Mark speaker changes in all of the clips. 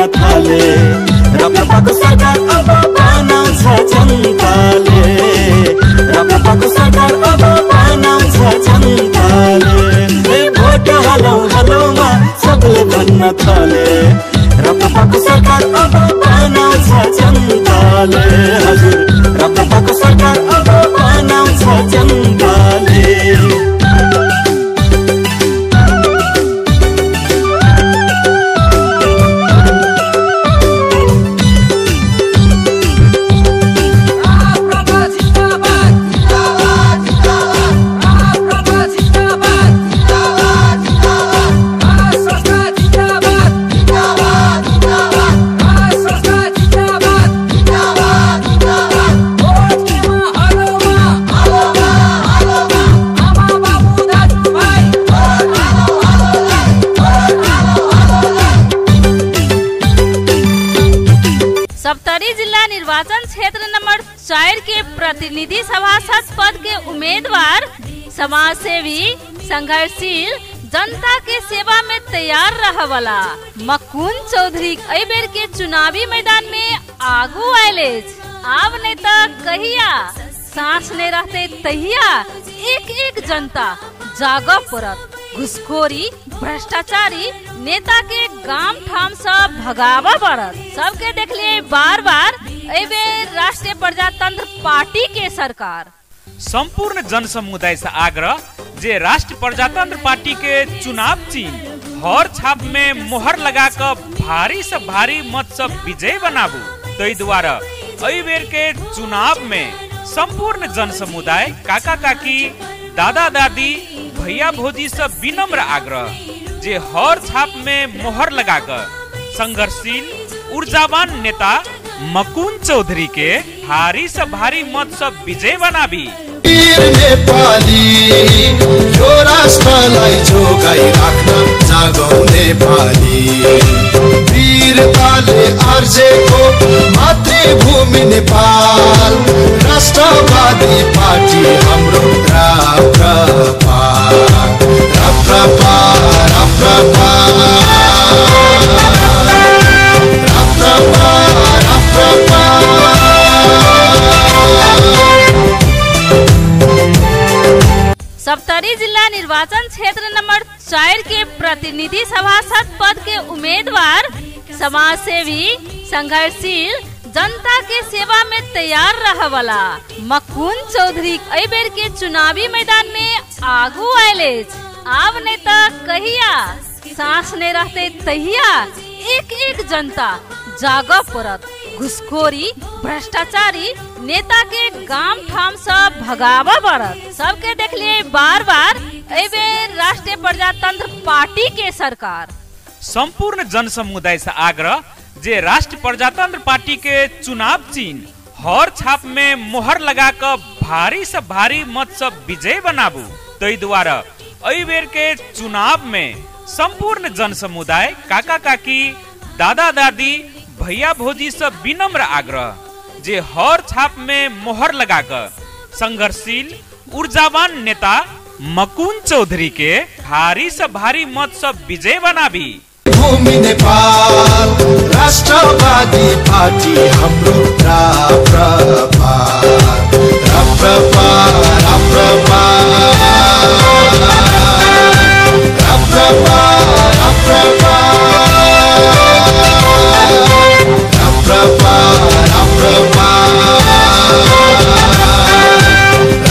Speaker 1: भन्न थाले। राप्रपाको सरकार अब बनाउँछ जनताले, राप्रपाको सरकार अब बनाउँछ जनताले। ए भोट हालौँ हालौँमा सबले भन्न थाले, राप्रपाको सरकार अब बनाउँछ जनताले। हजुर राप्रपाको सरकार अब बनाउँछ जनताले।
Speaker 2: सप्तरी जिला निर्वाचन क्षेत्र नंबर 4 के प्रतिनिधि सभासद पद के उम्मीदवार समाज सेवी संघर्षशील जनता के सेवा में तैयार रह वाला मकुन चौधरी एहि बेर के चुनावी मैदान में आगू आयल। आब नहीं तो कहिया सांस नहीं रहते तहिया एक एक जनता जागऽ पड़त। घुसखोरी भ्रष्टाचारी नेता के गाम ठाम से भगावा पड़त। सबके देखलिए बार बार एहि बेर राष्ट्रीय प्रजातंत्र पार्टी के सरकार।
Speaker 3: संपूर्ण जनसमुदाय से आग्रह जे राष्ट्रीय प्रजातंत्र पार्टी के चुनाव चिन्ह हर छाप में मोहर लगा के भारी से भारी मत से विजय बनाबू। ताहि दुआरे एहि बेर के चुनाव में संपूर्ण जनसमुदाय काका काकी दादा दादी भैया भौजी से विनम्र आग्रह जे हर छाप में मोहर लगाकर संघर्षशील ऊर्जावान नेता मकुन चौधरी के भारी से भारी मत से विजय बनाबी।
Speaker 4: नेपाली यो राष्ट्रलाई जोगाई राख्न जागौँ नेपाली, वीरताले आर्जेको मातृभूमि नेपाल, राष्ट्रवादी पार्टी हाम्रो राप्रपा, राप्रपा, राप्रपा, राप्रपा, राप्रपा।
Speaker 2: सप्तरी जिला निर्वाचन क्षेत्र नंबर 4 के प्रतिनिधि सभासद पद के उम्मीदवार समाज सेवी संघर्षशील जनता के सेवा में तैयार रह वाला मकुन चौधरी एहि बेर के चुनावी मैदान में आगू आयल। आब नहीं तो कहिया सांस नहीं रहते तहिया एक एक जनता जागऽ पड़त। घुसखोरी भ्रष्टाचारी नेता के गाम ठाम से भगावा पड़त। सबके देखलिए बार बार एहि बेर राष्ट्रीय प्रजातंत्र पार्टी के सरकार।
Speaker 3: संपूर्ण जनसमुदाय से आग्रह जे राष्ट्रीय प्रजातंत्र पार्टी के चुनाव चिन्ह हर छाप में मोहर लगा के भारी से भारी मत से विजय बनाबू। ताहि दुआरे एहि बेर के चुनाव में संपूर्ण जनसमुदाय काका काकी दादा दादी भैया भौजी से विनम्र आग्रह जे हर छाप में मोहर लगाकर संघर्षशील ऊर्जावान नेता मकुन चौधरी के भारी से भारी मत से विजय बनाबी।
Speaker 4: भूमि नेपाल, राष्ट्रवादी पार्टी हाम्रो राप्रपा, राप्रपा, राप्रपा, राप्रपा, राप्रपा, राप्रपा, राप्रपा, राप्रपा,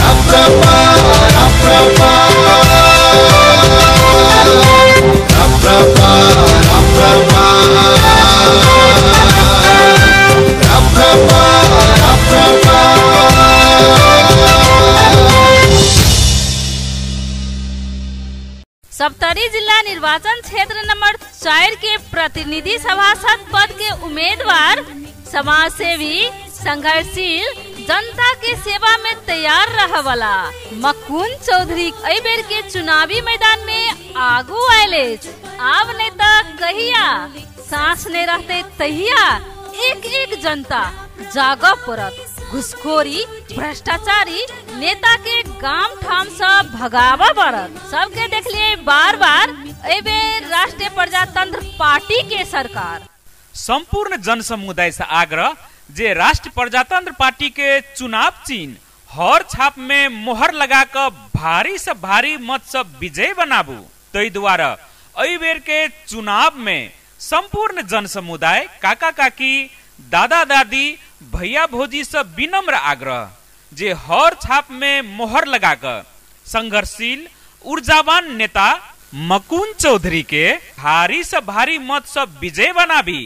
Speaker 4: राप्रपा, राप्रपा, राप्रपा, राप्रपा, राप्रपा।
Speaker 2: सप्तरी जिला निर्वाचन क्षेत्र नंबर 4 के प्रतिनिधि सभासद पद के उम्मीदवार समाज सेवी संघर्षशील जनता के सेवा में तैयार रह वाला मकुन चौधरी एहि बेर के चुनावी मैदान में आगू आयल। आब नहीं तो कहिया सांस नहीं रहते तहिया एक एक जनता जागऽ पड़त। घुसखोरी भ्रष्टाचारी नेता के गाम ठाम से भगावा पड़त। सबके देखलिए बार बार एहि बेर राष्ट्रीय प्रजातंत्र पार्टी के सरकार।
Speaker 3: संपूर्ण जनसमुदाय से आग्रह जे राष्ट्र प्रजातंत्र पार्टी के चुनाव चिन्ह हर छाप में मोहर लगा कऽ भारी से भारी मत से विजय बनाबू। ताहि दुआरे एहि बेर के चुनाव में संपूर्ण जनसमुदाय, काका काकी, दादा दादी, भैया भौजी से विनम्र आग्रह जे हर छाप में मोहर लगा कऽ संघर्षशील ऊर्जावान नेता मकुन चौधरी के भारी से भारी मत से विजय बनाबी।